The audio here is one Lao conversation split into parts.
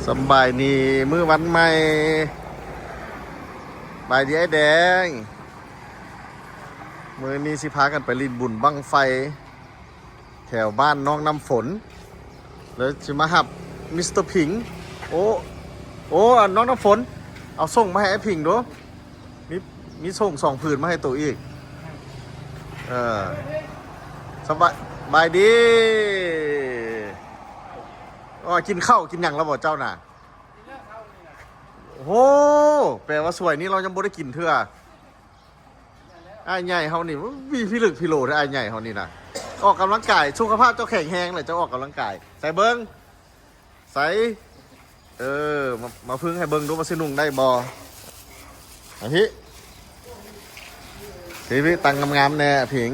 ສຳບາຍດີມື້ວັນໃໝ່ ສະບາຍດີອ້າຍແດງ. ມື້ນີ້ຊິພາກັນໄປຫຼິ້ນບຸນບັ້ງໄຟແຖວບ້ານນ້ອງນ້ຳຝົນ ແລ້ວຊິມາຮັບມິສເຕີພິງ. ໂອ້ ໂອ້ ນ້ອງນ້ຳຝົນ ເອົາສົ່ງມາໃຫ້ອ້າຍພິງດູ. ມີ ມີສົ່ງສອງຜືນມາໃຫ້ໂຕອີກ. ເອີ ສະບາຍ ສະບາຍດີ. ອໍ ກິນເຂົ້າກິນຫຍັງແລ້ວບໍ່ເຈົ້ານະ? ໂອ້ ແປວ່າສວຍນີ້ລາວຍັງບໍ່ໄດ້ກິນເທື່ອ. ອ້າຍໃຫຍ່ເຮົານີ້ມີພິລຶກພິໂລແທ້ ອ້າຍໃຫຍ່ເຮົານີ້ນະ. ອອກກຳລັງກາຍ ສຸຂະພາບເຈົ້າແຂງແຮງແຫຼະ ເຈົ້າອອກກຳລັງກາຍ. ໃສ່ເບິ່ງ ໃສ່ ເອີ ມາ ມາເພິ່ງໃຫ້ເບິ່ງດູວ່າຊິນຸ່ງໄດ້ບໍ່. ມາພີ້ ພີ້ ພີ້ ຕັ້ງງາມໆແດ່ພິງ.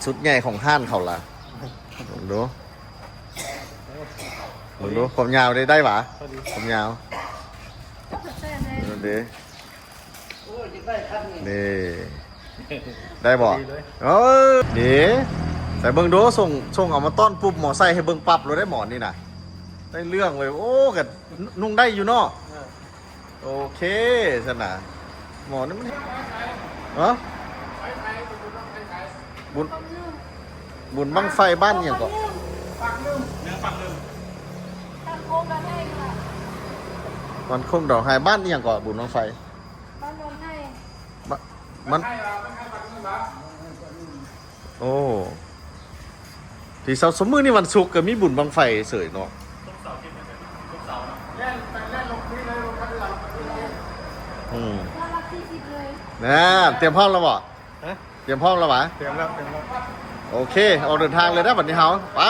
ຊຸດໃຫຍ່ຂອງຮ້ານເຂົາລະ ເບິ່ງດູ ເບິ່ງດູ ຄວາມຍາວໄດ້ ໄດ້ຫວາ? ຄວາມຍາວ ເບິ່ງເດ້. ໂອ້ຍ ຢາກໄດ້ຄັນນີ້ ນີ້ ໄດ້ບໍ່? ເອີ ເດ້ ໃສ່ເບິ່ງດູ. ສົ່ງ ສົ່ງເອົາມາຕ້ອນປຸບ ໝໍໃສ່ໃຫ້ເບິ່ງປັບໂລດໄດ໋ ໝໍນີ້ນະ. ໄດ້ເລື່ອງເວີຍ. ໂອ້ ກະນຸ່ງໄດ້ຢູ່ເນາະ. ເອີ ໂອເຄຊັ້ນນະ. ໝໍນີ້ມັນ ຮະ? ບຸນ ບຸນບັ້ງໄຟບ້ານອີ່ຫຍັງເກາະ? ບ້ານໂຄກດອນໄຮ ບ້ານໂຄກດອນໄຮ. ບ້ານອີ່ຫຍັງເກາະ ບຸນບັ້ງໄຟ? ບ້ານດອນໄຮ ບ້ານ ມັນ ໂອ້ ທີ່ເຊົາ ຊຸມມື້ນີ້ວັນສຸກກະມີບຸນບັ້ງໄຟເສີຍເນາະ. ອືມ ນະ ຕຽມພ້ອມແລ້ວບໍ່? ຮະ? ຕຽມພ້ອມແລ້ວຫວາ? ຕຽມແລ້ວ ຕຽມແລ້ວ. ໂອເຄ ອອກເດີນທາງເລີຍເດີບັດນີ້ເຮົາ ໄປ.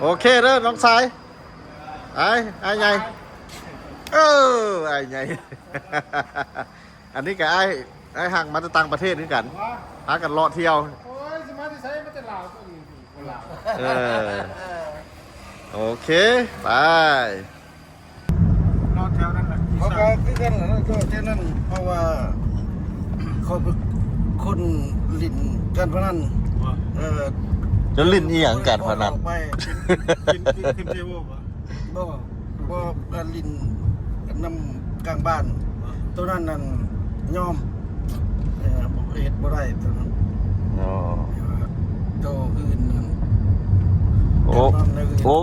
ໂອເຄເດີນ້ອງຊາຍ. ອ້າຍ ອ້າຍໃຫຍ່ ເອີ ອ້າຍໃຫຍ່. ອັນນີ້ກະອ້າຍ ອ້າຍຮັກມາແຕ່ຕ່າງປະເທດຄືກັນ ພາກັນເລາະທ່ຽວ. ໂອ້ຍ ຊິມາແຕ່ໃສ? ມາແຕ່ລາວ. ເອີ ໂອເຄ ໄປ. ເນາະ ແຖວນັ້ນແຫຼະ ເຂົາກໍຄືກັນແຫຼະເນາະ ແຖວນັ້ນ ເພາະວ່າເຂົາເປັນຄົນຫຼິ້ນການພະນັນ. ເອີ ຈະຫຼິ້ນອີ່ຫຍັງການພະນັນ? ບໍ່ ບໍ່ ບໍ່ ການຫຼິ້ນນຳກາງບ້ານ ໂຕນັ້ນນັ້ນຍອມ ເອີ ບໍ່ ເຮັດບໍ່ໄດ້ໂຕນັ້ນ. ອໍ ໂຕອື່ນນັ້ນ ໂອ້ ໂອ້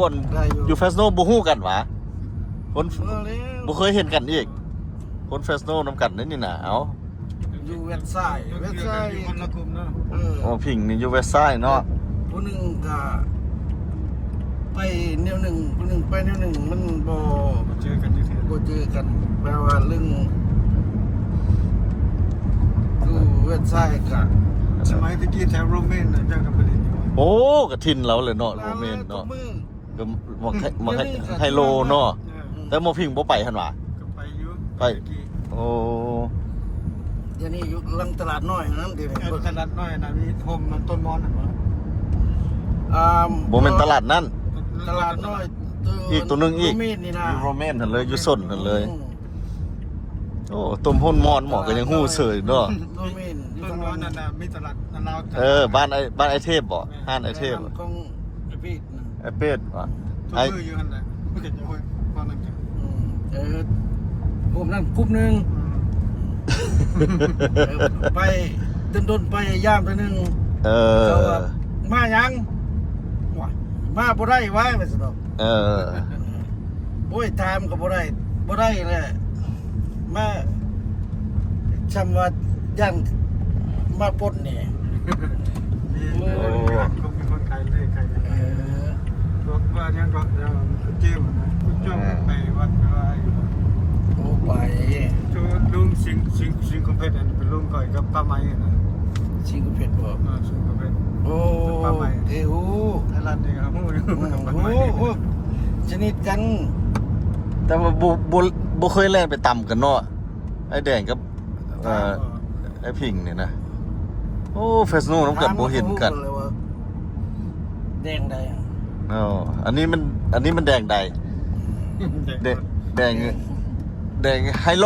ຢູ່ເຟສໂນບໍ່ຮູ້ກັນຫວາ? ຄົນ ບໍ່ແລ້ວ ບໍ່ເຄີຍເຫັນກັນອີກ ຄົນເຟສໂນນຳກັນເດ້ນີ້ນະ. ເອົ້າ ຢູ່ເວັດຊາຍ ເວັດຊາຍ ຢູ່ຄົນລະກຸ່ມເນາະ. ເອີ ອໍ ພິງນີ້ຢູ່ເວັດຊາຍເນາະ. ຜູ້ໜຶ່ງກະໄປແນວໜຶ່ງ ຜູ້ໜຶ່ງໄປແນວໜຶ່ງ ມັນບໍ່ ບໍ່ເຈີກັນຈັກເທື່ອ ບໍ່ເຈີກັນ. ແປວ່າເລື່ອງຢູ່ເວັດຊາຍກະ ສະໄໝແຕ່ກີ້ແຖວໂຣເມນນະ ເຈົ້າກໍໄປຫຼິ້ນຢູ່. ໂອ້ ກະຖິ່ນລາວແຫຼະເນາະ ໂຣເມນເນາະ. ກໍໝາກ ໝາກໄຮໂລເນາະ. ເອີ ແຕ່ໝໍພິງບໍ່ໄປຫັ້ນຫວາ? ກໍໄປຢູ່ ໄປ ແຕ່ກີ້. ໂອ້ ດຽວນີ້ຢູ່ຫຼັງຕະຫຼາດນ້ອຍນັ້ນ ດຽວນີ້ ເອີ ຕະຫຼາດນ້ອຍນະ ມີໂຮມມັນຕົ້ນມອນຫັ້ນບໍ່? ອ່າ ບໍ່ແມ່ນຕະຫຼາດນັ້ນ ຕະຫຼາດນ້ອຍ ອີກໂຕໜຶ່ງອີກ ໂຣເມນນີ້ນະ ຢູ່ໂຣເມນຫັ້ນເລີຍ ຢູ່ຊົນຫັ້ນເລີຍ. ອືມ ໂອ້ ຕົ້ນໂຮມມອນໝໍກໍຍັງຮູ້ເສີຍເນາະ. ໂຣເມນ ຕົ້ນມອນນັ້ນນະ ມີຕະຫຼາດ ເອີ ບ້ານອ້າຍ ບ້ານອ້າຍເທບບໍ? ຮ້ານອ້າຍເທບ ຂອງອ້າຍເປດນະ ອ້າຍເປດຫວາ? ທຸກມື້ຢູ່ຫັ້ນແຫຼະ ເພິ່ນກໍຈະ ໂອ້ຍ ຕອນນັ້ນກະ ອືມ ເອີ ກຸ່ມນັ້ນກຸ່ມໜຶ່ງ ອືມ ເອີ ໄປດົນໆໄປຍາມເທື່ອໜຶ່ງ. ເອີ ເຂົາວ່າ ມາຫຍັງ? ໂອ້ຍ ມາບໍ່ໄດ້ຫວາ ວ່າຊັ້ນດອກ. ເອີ ໂອ້ຍ ຖາມກໍບໍ່ໄດ້ ບໍ່ໄດ້ແຫຼະ ມາ ຊ່ຳວ່າຢ້ານມາປົນນີ້. ມີ ໂອ້ ມີຄົນ ມີຄົນຂາຍເລກຂາຍຫຍັງ. ເອີ ພວກວ່າຫຍັງກໍ ເອີ ເຈມນະ ພວກເຈົ້າໄປວັດໄປວາຢູ່. ໂອ້ ໄປ ໂຕລຸງສິງ ສິງ ສິງຄຳເພັດ ອັນເປັນລຸງຂ້ອຍກັບປ້າໄມນະ. ສິງຄຳເພັດບໍ? ເອີ ສິງຄຳເພັດ ໂອ້ ປ້າໄມ ເອີ ໂອ້ ໄທລັດນີ້ກໍຮູ້ຢູ່ ອືມ ກັບປ້າໄມ ໂອ້ ໂອ້ ສະໜິດກັນ ແຕ່ວ່າບໍ່ ບໍ່ ບໍ່ເຄີຍແລ່ນໄປຕຳກັນເນາະ ອ້າຍແດງກັບ ເອີ ຕາມບໍ່ ອ້າຍພິງນີ້ນະ. ໂອ້ ເຟສໂນນຳກັນ ຖາມ ບໍ່ເຫັນກັນ ກໍຮູ້ແລ້ວວ່າແດງໃດ. ອໍ ອັນນີ້ມັນ ອັນນີ້ມັນແດງໃດ? ແດງ ແດງ ແດງໄຮໂລ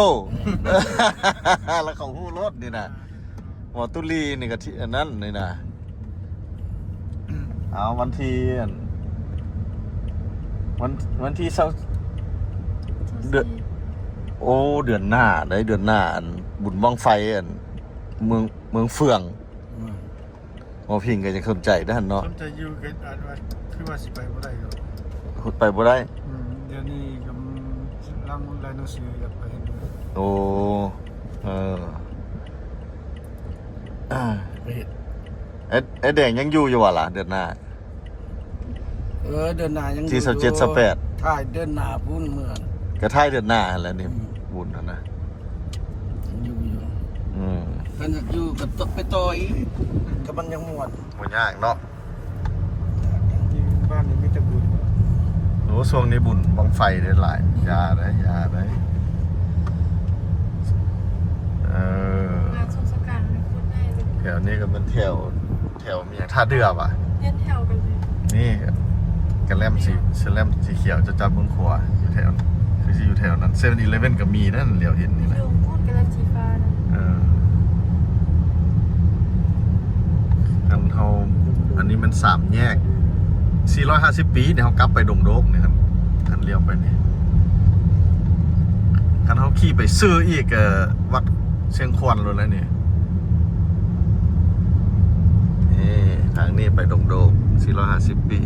ແລ້ວເຂົາຮູ້ໂລດນີ້ນະ. ໝໍຕຸລີນີ້ກໍທີ່ອັນນັ້ນນີ້ນະ. ເອົາ ວັນທີ ອັນ ວັນ ວັນທີຊາວ ເດືອນ ໂອ້ ເດືອນໜ້າເດ້ ເດືອນໜ້າ ອັນ ບຸນບັ້ງໄຟ ອັນ ເມືອງ ເມືອງເຟືອງ. ອືມ ໝໍພິງກໍຍັງສົນໃຈເດ້ຫັ້ນເນາະ ສົນໃຈຢູ່ ກໍອາດວ່າ ຄືວ່າຊິໄປບໍ່ໄດ້ດອກ ໄປບໍ່ໄດ້. ອືມ ດຽວນີ້ກຳລັງລາຍໜັງສື ຢາກໄປເຫັນ. ໂອ້ ເອີ ໄປເຮັດ ໄອ້ ໄອ້ແດງຍັງຢູ່ຢູ່ບໍ່ລະ ເດືອນໜ້າ? ເອີ ເດືອນໜ້າຍັງຢູ່ ທີຊາວເຈັດ ຊາວແປດ ທ້າຍເດືອນໜ້າພຸ້ນເມືອ ກໍທ້າຍເດືອນໜ້າຫັ້ນແຫຼະນີ້ ອືມ ບຸນຫັ້ນນະ ຍັງຢູ່ຢູ່. ອືມ ຄັນຢາກຢູ່ກໍໄປຕໍ່ອີກ ກໍມັນຍັງມ່ວນ ບໍ່ຍາກເນາະ ຢູ່ບ້ານນີ້ມີແຕ່ບຸນ. ໂອ້ ຊ່ວງນີ້ບຸນບັ້ງໄຟໄດ້ຫຼາຍ ຢ່າເດ້ ຢ່າເດ້. ເອີ ງານສົງການມັນໂຄດໃຫຍ່ເລີຍ ແຖວນີ້ກໍແມ່ນແຖວ ແຖວມີຫຍັງ ທ່າເດື່ອຫວາ? ຮຽນແຖວກັນເລີຍ ນີ້ກະແລັມສີ ສະແລັມສີຂຽວ ເຈົ້າຈັບເບິ່ງຂວາ ຢູ່ແຖວ ຄືຊິຢູ່ແຖວນັ້ນ ເຊເວັ່ນອີເລເວັ່ນກໍມີນັ້ນ ຫຼຽວເຫັນນີ້ນະ ຢູ່ພຸ້ນກະແລັມສີຟ້ານະ. ເອີ ອັນເຮົາ ອັນນີ້ມັນສາມແຍກສີ່ຮ້ອຍຫ້າສິບປີ ນີ້ເຮົາກັບໄປດົງໂດກນີ້ ຄັນ ຄັນລ້ຽວໄປນີ້ ຄັນເຮົາຂີ່ໄປຊື່ອີກ ເອີ ວັດຊຽງຂວັນໂລດແຫຼະນີ້. ນີ້ ທາງນີ້ໄປດົງໂດກສີ່ຮ້ອຍຫ້າສິບປີ.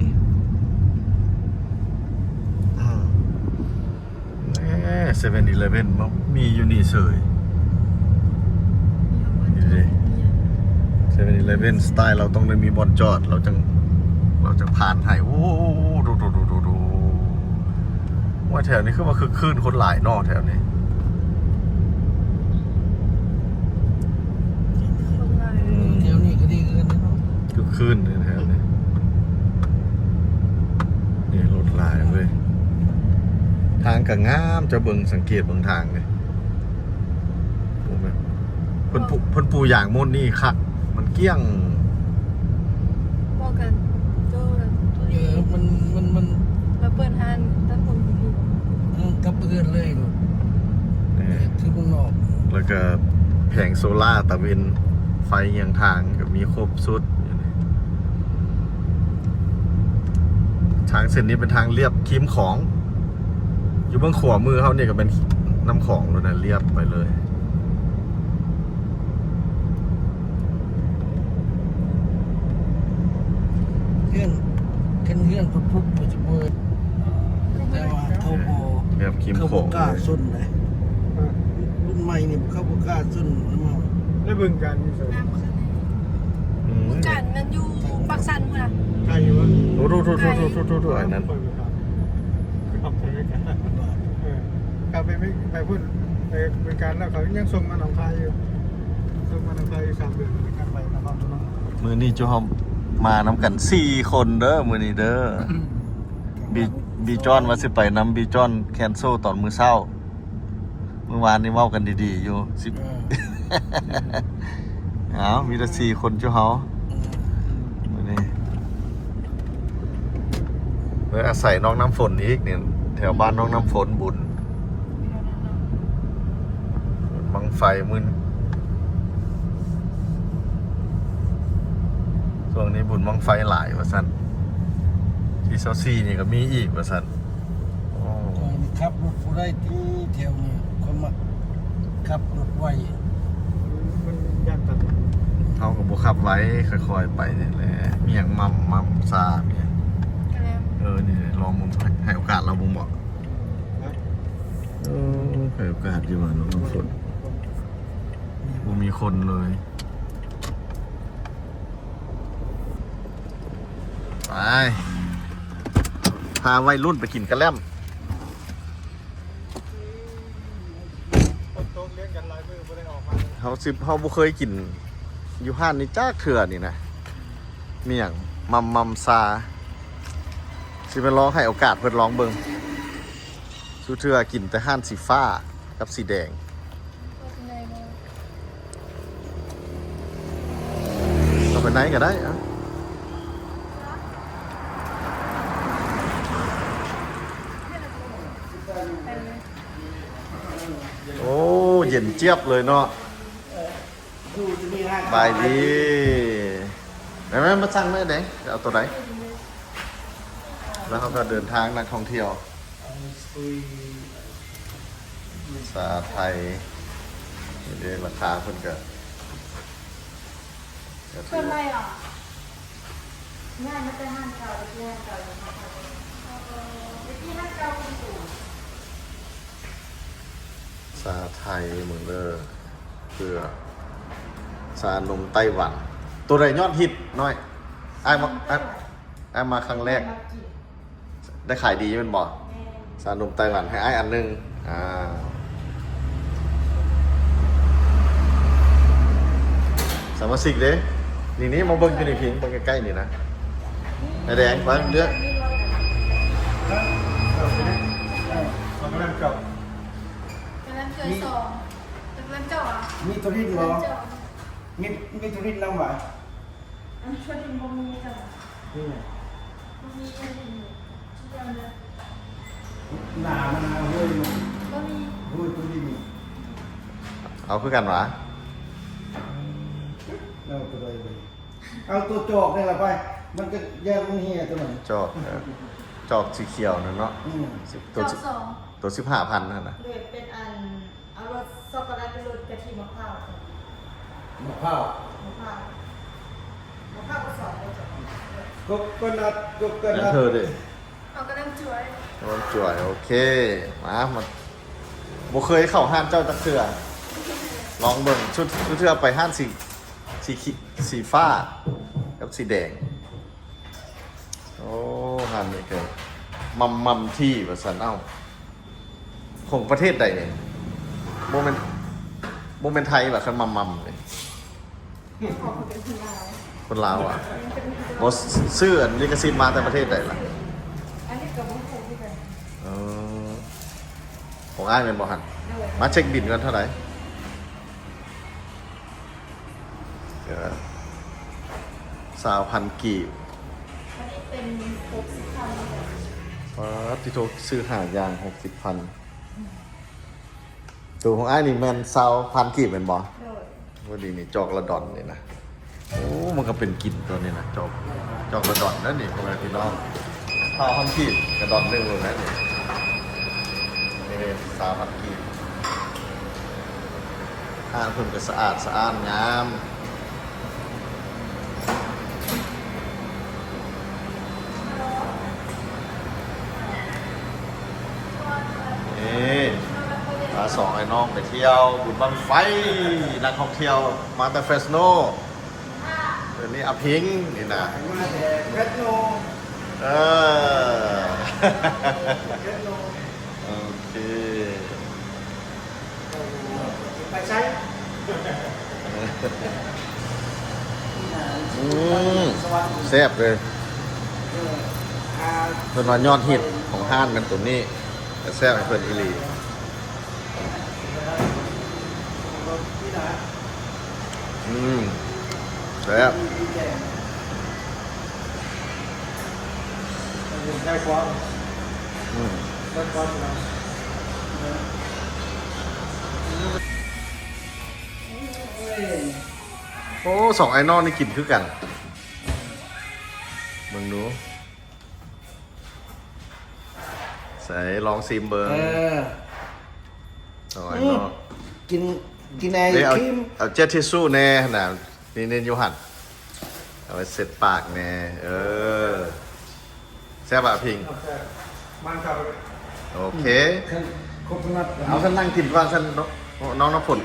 ອືມ ເອີ ເຊເວັ່ນອີເລເວັ່ນ ມາມີຢູ່ນີ້ເສີຍ. ນີ້ເດ້ ເຊເວັ່ນອີເລເວັ່ນ ສະໄຕລາວຕ້ອງໄດ້ມີບ່ອນຈອດ ລາວຈັ່ງ ລາວຈັ່ງຜ່ານໃຫ້. ໂອ້ ໂດ ໂດ ໂດ ໂດ ໂດ. ໂອ້ຍ ແຖວນີ້ຄືວ່າຄຶກຄື້ນຄົນຫຼາຍເນາະ ແຖວນີ້ ຄົນຫຼາຍ. ອືມ ແຖວນີ້ກໍດີຄືກັນເນາະ ຄຶກຄື້ນແຖວນີ້. ນີ້ລົດຫຼາຍເວີຍ ທາງກໍງາມ ເຈົ້າເບິ່ງ ສັງເກດເບິ່ງທາງນີ້. ໂອ້ແມ່ນ ເພິ່ນປູ ເພິ່ນປູຢາງໝົດນີ້ຄັກ ມັນກ້ຽງ. ເວົ້າກັນໂຕ ເອີ ມັນ ມັນ ມັນ ລາວເປີດຮ້ານຕັດຜົມຢູ່ພີ້ ເອີ ກັບເຮືອນເລີຍເນາະ. ເອີ ຄືເມືອງນອກ ແລ້ວກໍແຜງໂຊລາຕາເວັນ ໄຟຫຍັງທາງກໍມີຄົບຊຸດ. ທາງເສັ້ນນີ້ເປັນທາງລຽບຄຣີມຂອງ ຢູ່ເບື້ອງຂວາມືເຮົານີ້ກໍແມ່ນນ້ຳຂອງໂລດນະ ລຽບໄປເລີຍ. ເຮືອນ ຄັນເຮືອນພຸກໆ ກໍຈະບໍ່ ແຕ່ວ່າເຂົາບໍ່ ແບບຄິມຂອງ ເຂົາບໍ່ກ້າຊົນເດ້. ເອີ ລຸ້ນໃໝ່ນີ້ເຂົາບໍ່ກ້າຊົນນຳເຮົາ. ແລ້ວບຶງການຢູ່ໃສ? ອືມ ບຶງການແມ່ນຢູ່ປາກຊັນພຸ້ນນະ. ໄກຢູ່ວະ? ໂອ້ໂຫ ອັນນັ້ນ ເອີ ເຂົາໄປ ໄປພຸ້ນ ໄປບຶງການແລ້ວ ເຂົາຍັງສົ່ງມາໜອງຄາຍຢູ່ ສົ່ງມາໜອງຄາຍຢູ່ສາມເດືອນ ໄປນະຄອນພະນົມ. ມື້ນີ້ຈຸເຮົາມານຳກັນສີ່ຄົນເດີ ມື້ນີ້ເດີ. ບີ ບີຈອນວ່າຊິໄປນຳ ບີຈອນແຄນເຊິລຕອນມື້ເຊົ້າ. ມື້ວານນີ້ເວົ້າກັນດີໆຢູ່ ຊິ ເອີ ເອົາ ມີແຕ່ສີ່ຄົນຈຸເຮົາ ເອີ ມື້ນີ້ ເອີ ອາໄສນ້ອງນ້ຳຝົນອີກນີ້ ແຖວບ້ານນ້ອງນ້ຳຝົນບຸນ ບຸນບັ້ງໄຟມື້ ຊ່ວງນີ້ບຸນບັ້ງໄຟຫຼາຍວ່າຊັ້ນ ທີຊາວສີ່ນີ້ກໍມີອີກວ່າຊັ້ນ. ໂອ້ ຂ້ອຍນີ້ຂັບລົດບໍ່ໄດ້ຕິ ແຖວນີ້ ຂ້ອຍມັກຂັບລົດໄວ ມັນຢ້ານຕັດ. ເຮົາກໍບໍ່ຂັບໄວ ຄ່ອຍໆໄປນີ້ແຫຼະ. ມີຫຍັງໝ່ຳ ໝ່ຳຊາ ມີຫຍັງ ກະແລັມ ເອີ ນີ້ລອງເບິ່ງ ໃຫ້ ໃຫ້ໂອກາດລາວເບິ່ງເບາະ. ເອີ ໃຫ້ໂອກາດຢູ່ວ່ານ້ອງນ້ຳຝົນ ບໍ່ມີຄົນເລີຍ. ໄປ ພາໄວລຸ້ນໄປກິນກະແລັມ. ເຮົາຊິ ເຮົາບໍ່ເຄີຍກິນຢູ່ຮ້ານນີ້ຈັກເທື່ອນີ້ນະ. ມີຫຍັງ ໝ່ຳ ໝ່ຳຊາ ຊິໄປລອງ ໃຫ້ໂອກາດເພິ່ນລອງເບິ່ງ. ສູ່ເທື່ອກິນແຕ່ຮ້ານສີຟ້າກັບສີແດງ. ເຂົ້າໄປໃນກໍໄດ້ ເອົ້າ. ໂອ້ ເຢັນຈຽບເລີຍເນາະ. ສະບາຍດີ. ແມ່ນໆ ມາສັ່ງແມ່ແດງ ຈະເອົາໂຕໃດ? ແລ້ວເຮົາກໍເດີນທາງນັກທ່ອງທ່ຽວ ຊາໄທ ນີ້ເດ້ ລາຄາເພິ່ນກໍ ກໍຖື ສ່ວນຫຼາຍອະ ຍ້າຍມາແຕ່ຮ້ານເກົ່າ ໄປທີ່ຮ້ານເກົ່າຢູ່ ເອີ ໄປທີ່ຮ້ານເກົ່າເປັນສູງ ຊາໄທເບິ່ງເດີ ເພື່ອຊານົມໄຕ້ຫວັນ ໂຕໃດຍອດຮິດນ້ອຍ? ອ້າຍມາ ອ້າຍ ອ້າຍມາຄັ້ງແລກ ໄດ້ຂາຍດີແມ່ນບໍ່? ແມ່ນ ຊານົມໄຕ້ຫວັນ ໃຫ້ອ້າຍອັນໜຶ່ງ ອ່າ ສະມາຊິກເດ້ ນີ້ໆ ມາເບິ່ງຢູ່ນີ້ພີ້ ເບິ່ງໃກ້ໆ ນີ້ນະ ໄອ້ແດງ ມາເລືອກ ເອີ ເອົາກະແລັມເຈົ້າ ກະແລັມເຈົ້າ ມີ ສອງ ກະແລັມເຈົ້າຫວາ? ມີໂຕລິນບໍ່? ມີ ມີໂຕລິນນຳຫວາ? ອັນໂຕລິນບໍ່ມີເຈົ້າ ນີ້ນະ ບໍ່ມີໂຕລິນ ໜ້າມັນນະ ຫ້ວຍ ບໍ່ມີ ຫ້ວຍໂຕລິນ ເອົາຄືກັນຫວາ? ເອົາໂຕໃດເບິ່ງ? ເອົາໂຕຈອກນີ້ລະໄປ ມັນກໍຢ້ານມັນເຫ່ຍໂຕນັ້ນ ຈອກ ເອີ ຈອກສີຂຽວນັ້ນເນາະ ອືມ ໂຕ ຈອກສອງ ໂຕສິບຫ້າພັນຫັ້ນນະ ໂດຍເປັນອັນ ເອົາລົດຊັອກໂກແລັດ ຫຼືລົດກະທິໝາກພ້າວ ໝາກພ້າວ ໝາກພ້າວ ໝາກພ້າວກໍສອງ ໂຕຈອກ ໂກໂກນັດ ໂກໂກນັດ ແລນເທີເດ້ ເອົາກະແລັມຈວຍ ກະແລັມຈວຍ ໂອເຄ ມາ ມາ ບໍ່ເຄີຍເຂົ້າຮ້ານເຈົ້າຈັກເທື່ອ ລອງເບິ່ງ ຊຸດ ຊຸດເທື່ອໄປຮ້ານສີ ສີຂ- ສີຟ້າກັບສີແດງ ໂອ້ ຮ້ານນີ້ກໍມັມມັມທີວ່າຊັ້ນ ເອົ້າ ຂອງປະເທດໃດນີ້? ບໍ່ແມ່ນ ບໍ່ແມ່ນໄທຫວາ ຄັນມັມມັມນີ້? ຂອງເຂົາເປັນຄົນລາວ ຄົນລາວຫວາ? ບໍ່ ຊື້ອັນລິຂະສິດມາແຕ່ປະເທດໃດລະ? ອັນນີ້ກໍບໍ່ຮູ້ຄືກັນ ເອີ ຂອງອ້າຍແມ່ນບໍ່ຫັ້ນ? ໂດຍ ມາເຊັກບິນກ່ອນ ເທົ່າໃດ? ກໍຊາວພັນກີບ ອັນນີ້ເປັນຫົກສິບພັນ ປາດຕິໂທ ຊື້ຫ້າຢ່າງຫົກສິບພັນ ໂຕຂອງອ້າຍນີ້ແມ່ນຊາວພັນກີບແມ່ນບໍ່? ໂດຍ ພໍດີນີ້ ຈອກລະດອນນີ້ນະ ໂອ້ ມັນກໍເປັນກິນຕົວນີ້ນະ ຈອກ ຈອກລະດອນເດີນີ້ ພໍ່ແມ່ພີ່ນ້ອງ ຊາວພັນກີບກະດອນໜຶ່ງໂລດນະນີ້ ນີ້ເດ້ ຊາວພັນກີບ ຮ້ານເພິ່ນກໍສະອາດສະອ້ານງາມ ນີ້ ພາສອງອ້າຍນ້ອງໄປທ່ຽວບຸນບັ້ງໄຟ ນັກທ່ອງທ່ຽວມາແຕ່ເຟຣສໂນ ເອີ ນີ້ອາພິງນີ້ນະ ມາແຕ່ເຟຣສໂນ ເອີ ເຟຣສໂນ ໂອເຄ ໄປໃສ ອືມ ແຊບເລີຍ ເອີ ເພິ່ນວ່າຍອດຮິດຂອງຮ້ານແມ່ນໂຕນີ້ ແຊບໃຫ້ເພິ່ນອີ່ຫຼີ ອືມ ແຊບ ໄດ້ຄວາມ ອືມ ໄດ້ຄວາມ ໂອ້ ສອງອ້າຍນ້ອງນີ້ກິນຄືກັນ ເບິ່ງດູ ໃສ່ ລອງຊີມເບິ່ງ ເອີ ສອງອ້າຍນ້ອງ ອືມ ກິນ ກິນໄອຄຣີມ ເອົາເຈັດທິຊຊູ່ແດ່ຫັ້ນນະ ນີ້ໆ ຢູ່ຫັ້ນ ເອົາໄວ້ເຊັດປາກແດ່ ເອີ ແຊບບໍ່ພິງ? ມັນກໍ ໂອເຄ ອືມ ໂຄໂຄນັດ ເອົາ ຊັ້ນນັ່ງກິນກ່ອນຊັ້ນ ນ້ອງນ້ຳຝົນ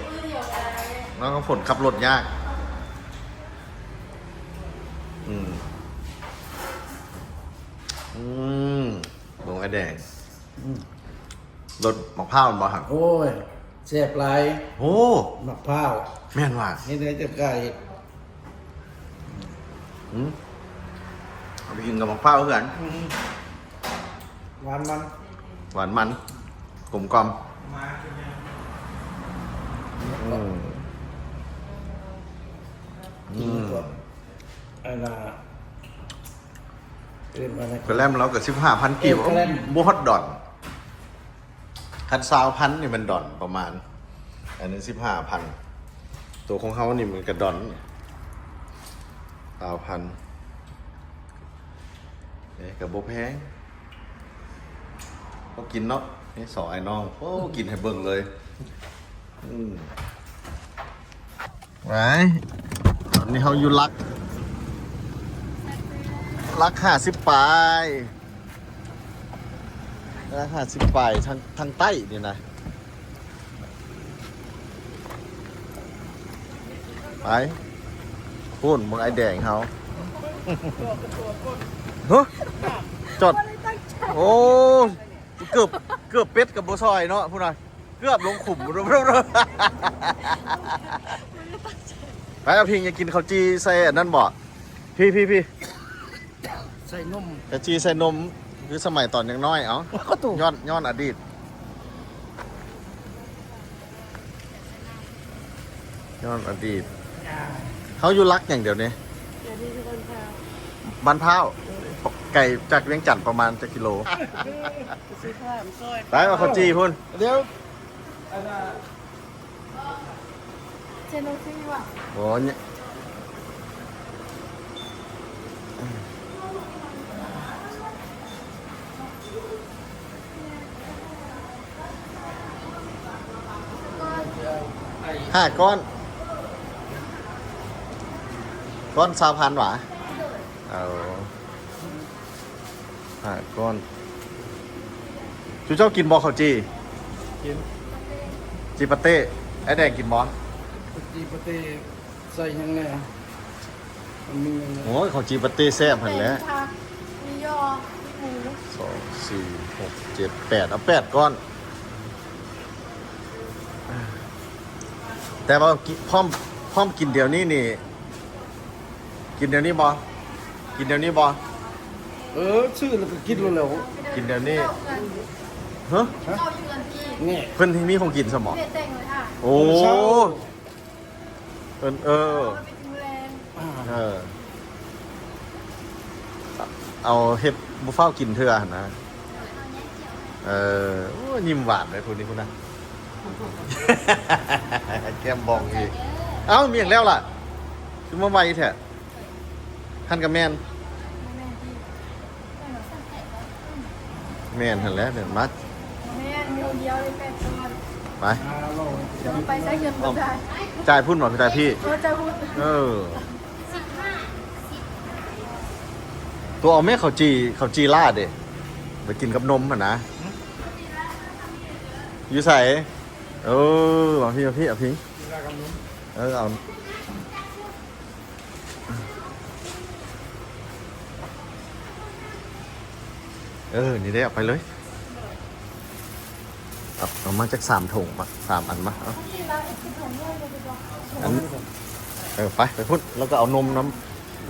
ນ້ອງນ້ຳຝົນຂັບລົດຍາກ ອືມ ອືມ ເບິ່ງອ້າຍແດງ ອືມ ລົດໝາກພ້າວແມ່ນບໍ່ຫັ້ນ? ໂອ້ຍ ແຊບຫຼາຍ ໂອ້ ໝາກພ້າວ ແມ່ນຫວາ? ເຮັດໃຫ້ເຈົ້າກ້າເຮັດ ອືມ ເອົາໄປກິນກັບໝາກພ້າວຄືກັນ ອືມ ຫວານມັນ ຫວານມັນ ກົມກ່ອມ ອືມ ອືມ ອັນນ່າ ເອີ້ນວ່າ ກະແລັມລາວກໍສິບຫ້າພັນກີບ ເອີ ກະແລັມ ບໍ່ຮອດດອນ ຄັນຊາວພັນນີ້ແມ່ນດອນປະມານ ອັນນີ້ສິບຫ້າພັນ ໂຕຂອງເຮົານີ້ມັນກະດອນຊາວພັນ ເອີ ກະບໍ່ແພງ ບໍ່ກິນເນາະ ນີ້ສອງອ້າຍນ້ອງ. ໂອ້ ກິນໃຫ້ເບິ່ງເລີຍ. ອືມ ໄປ ຕອນນີ້ເຮົາຢູ່ຫຼັກ ຫຼັກຫ້າສິບປາຍ ຫຼັກຫ້າສິບປາຍ ທາງ ທາງໃຕ້ນີ້ນະ. ໄປ ພຸ້ນ ເບິ່ງອ້າຍແດງເຮົາ. ຮະ ຈອດ ໂອ້ ເກືອບ ເກືອບເປັດກໍບໍ່ຊ່ອຍເນາະ ພຸ້ນນະ ເກືອບລົງຂຸມ. ໄປ ອາພິງ ຢາກກິນເຂົ້າຈີ່ໃສ່ອັນນັ້ນບໍ່? ພີ້ໆໆ. ໃສ່ນົມ ກະຈີ່ໃສ່ນົມ ຄືສະໄໝຕອນຍັງນ້ອຍ. ເອົ້າ ກະຕູ ຍ້ອນ ຍ້ອນອະດີດ ຍ້ອນອະດີດ. ເຮົາຢູ່ຫຼັກຫຍັງດຽວນີ້? ດຽວນີ້ຢູ່ບ້ານພ້າວ ບ້ານພ້າວ. ເອີ ໄກຈາກວຽງຈັນປະມານຈັກກິໂລ? ໄປເອົາເຂົ້າຈີ່ພຸ້ນ. ດຽວ ອັນນ່າ ເຊໂນຊີວ່າ ໂອ້ຍ ຫ້າກ້ອນ ກ້ອນຊາວພັນຫວາ? ເອົາ ຫ້າກ້ອນ. ຊຸເຈົ້າກິນບໍ່ເຂົ້າຈີ່? ກິນ. ຈີ່ປາເຕ້ ອ້າຍແດງກິນບໍ່? ຈີ່ປາເຕ້ໃສ່ຫຍັງແດ່? ມັນມີຫຍັງແດ່? ໂອ້ຍ ເຂົ້າຈີ່ປາເຕ້ແຊບຫັ້ນແຫຼະ. ມີຜັກ ມີຢໍ ມີໝູ. ສອງ ສີ່ ຫົກ ເຈັດ ແປດ ເອົາແປດກ້ອນ. ແຕ່ວ່າກິນ ພ້ອມ ພ້ອມກິນດຽວນີ້ນີ້ ກິນດຽວນີ້ບໍ່? ກິນດຽວນີ້ບໍ່? ເອີ ຊື້ແລ້ວກໍກິນໂລດແລ້ວ. ກິນດຽວນີ້. ຮະ? ແນ່ ເພິ່ນມີຂອງກິນຊະບໍ່? ໂອ້ ເອີ ເອີ ເອີ ເອົາເຮັດບໍ່ຟ້າວກິນເທື່ອຫັ້ນນະ. ເອີ ໂອ້ ຍິ້ມຫວານເລີຍຜູ້ນີ້ພຸ້ນນະ ແກ້ມບອງອີກ. ເອົ້າ ມີຫຍັງແລ້ວລະ ຄືມາໄວແທ້? ຫັ້ນກະແມ່ນ ແມ່ນຫັ້ນແຫຼະ ແມ່ນມາ ແມ່ນ ໝູ່ດຽວເລີຍແປດຕອນ. ໄປ ເດີນໄປໃຊ້ເງິນບໍ່ໄດ້. ຈ່າຍພຸ້ນບໍ່? ຈ່າຍພີ້. ເອີ ຈ່າຍພຸ້ນ. ເອີ ຕົວເອົາແມ່ເຂົ້າຈີ່ ເຂົ້າຈີ່ລາດເດ້ ໄປກິນກັບນົມຫັ້ນນະ. ຢູ່ໃສ? ເອີ ມາພີ້ ມາພີ້ ເອົາພີ້. ເອີ ເອົາ ເອີ ນີ້ເດ້ ເອົາໄປເລີຍ. ເອົາ ເອົາມາຈັກສາມຖົງມາ ສາມອັນມາ. ເອົາ ອັນ ເອີ ໄປ ໄປພຸ້ນ ແລ້ວກໍເອົານົມນຳ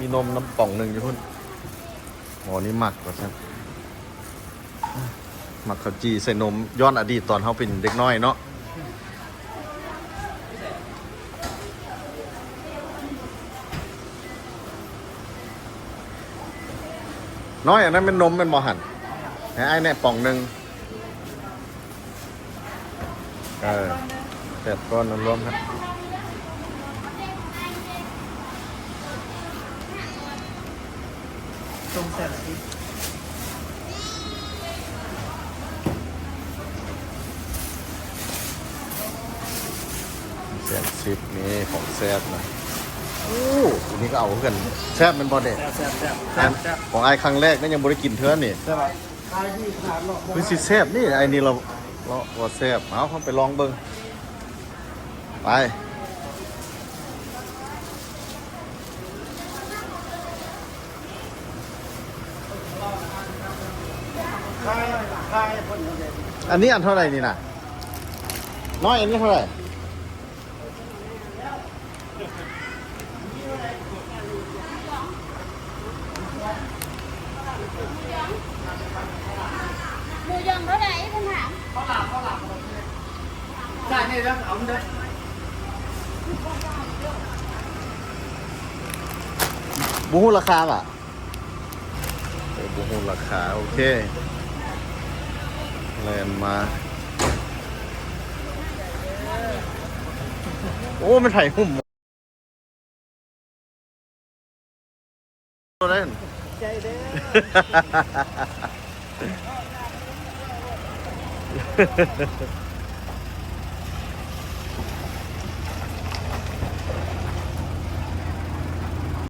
ມີນົມນຳປ່ອງໜຶ່ງຢູ່ພຸ້ນ. ໝໍນີ້ມັກວ່າຊັ້ນ. ໝາກເຂົ້າຈີ່ໃສ່ນົມ ຍ້ອນອະດີດຕອນເຮົາເປັນເດັກນ້ອຍເນາະ. ນ້ອຍ ອັນນັ້ນແມ່ນນົມແມ່ນບໍ່ຫັ້ນ? ໃຫ້ອ້າຍແນ່ປ່ອງໜຶ່ງ. ເອີ ແປດກ້ອນລວມໆ ສອງແສນສິບ ແສນສິບ ນີ້ຂອງແຊບນະ. ໂອ້ ອັນນີ້ກໍເອົາຄືກັນ ແຊບແມ່ນບໍ່ເດ? ແຊບໆໆ ຂອງອ້າຍຄັ້ງແລກນະ ຍັງບໍ່ໄດ້ກິນເທື່ອນີ້. ຄືຊິແຊບນີ້ ໄອ້ນີ້ລາວ ລາວວ່າແຊບ. ເອົາ ເຮົາໄປລອງເບິ່ງ ໄປ. ອັນນີ້ອັນເທົ່າໃດນີ້ນະ? ນ້ອຍ ອັນນີ້ເທົ່າໃດ? ໝູຢອງເທົ່າໃດເພິ່ນຖາມ? ຈ່າຍນີ້ເດີ ເອົາເດີ. ບໍ່ຮູ້ລາຄາຫວາ? ເອີ ບໍ່ຮູ້ລາຄາ. ໂອເຄ ແລ່ນມາ. ໂອ້ ແມ່ນໃຜຫຸ້ມ ໃຈເດີ.